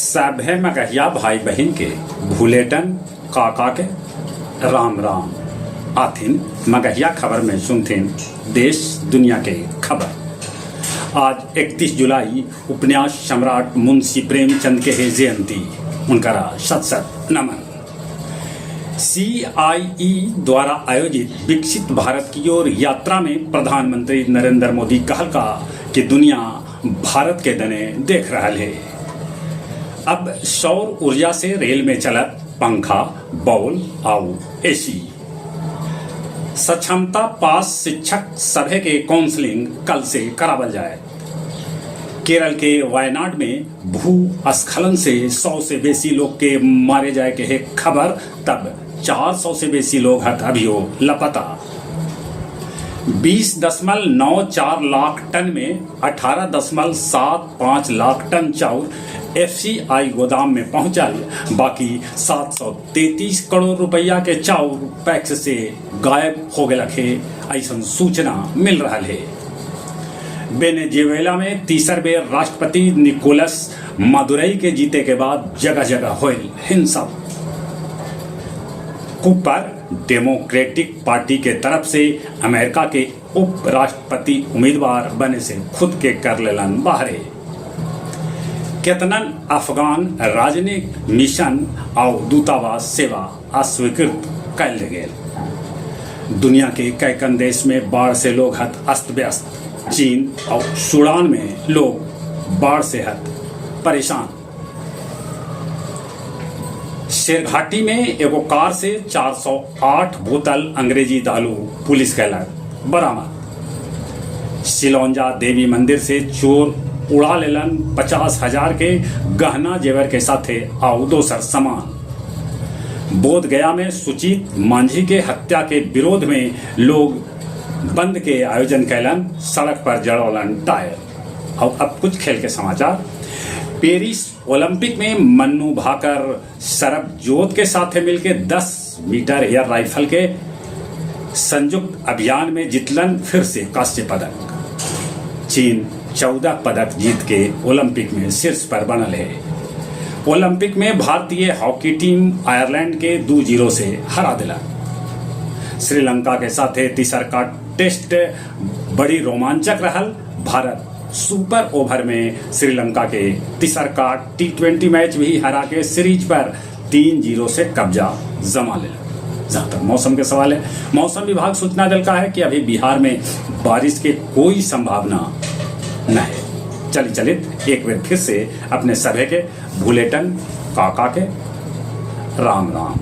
सभे मगहिया भाई बहिन के भुलेटन काका के राम राम। आथिन मगहिया खबर में सुनथिन देश दुनिया के खबर। आज 31 जुलाई उपन्यास सम्राट मुंशी प्रेमचंद के हे जयंती, उनकरा शत शत नमन। सीआईई द्वारा आयोजित विकसित भारत की ओर यात्रा में प्रधानमंत्री नरेंद्र मोदी कहलका कि दुनिया भारत के दने देख रहल हे। अब सौर ऊर्जा से रेल में चलत पंखा, बॉल आउ एसी। सक्षमता पास शिक्षक सभे के काउंसलिंग कल से करावल जायत। केरल के वायनाड में भूस्खलन से 100 से बेसी लोग के मारे जाए के है खबर, तब 400 से बेसी लोग हथ अभियो लापता। 20.94 लाख टन में 18.75 लाख टन चाउर एफसीआई गोदाम में पहुंचल, बाकी 733 करोड़ रुपया के चाउर पैक्स से गायब हो गेलक हे, ऐसन सूचना मिल रहल हे। वेनेजुएला में तीसर बेर राष्ट्रपति निकोलस मादुरई के जीते के बाद जगह जगह होल हिंसा। कूपर डेमोक्रेटिक पार्टी के तरफ से अमेरिका के उपराष्ट्रपति उम्मीदवार बने से खुद के कर लेलन बाहरे। केतनन अफगान राजनयिक मिशन आउ दूतावास सेवा अस्वीकृत कैल गेल। दुनिया के कैकन देश में बाढ़ से लोग हत अस्त व्यस्त। चीन और सूडान में लोग बाढ़ से हत परेशान। शेरघाटी में एगो कार से 408 बोतल अंग्रेजी दारू पुलिस कैलक बरामद। सिलौंजा देवी मंदिर से चोर उड़ा लेलन 50,000 के गहना जेवर के साथे आउ दोसर सामान। बोध गया में सुचित मांझी के हत्या के विरोध में लोग बंद के आयोजन कैलन, सड़क पर जड़ौलन टायर। और अब कुछ खेल के समाचार। पेरिस ओलंपिक में मन्नू भाकर सरबजोत के साथ मिलकर 10 मीटर एयर राइफल के संयुक्त अभियान में जितलन फिर से कांस्य पदक। चीन 14 पदक जीत के ओलंपिक में शीर्ष पर बनल है। ओलंपिक में भारतीय हॉकी टीम आयरलैंड के 2-0 से हरा दिला। श्रीलंका के साथे तीसर का टेस्ट बड़ी रोमांचक रहल। भारत सुपर ओवर में श्रीलंका के तीसर का टी20 मैच भी हरा के सीरीज पर 3-0 से कब्जा जमा ले। जहां तक मौसम के सवाल है, मौसम विभाग सूचना दिलका है कि अभी बिहार में बारिश के कोई संभावना न है। चली चलित एक बार फिर से अपने सभे के भूलेटन काका के राम राम।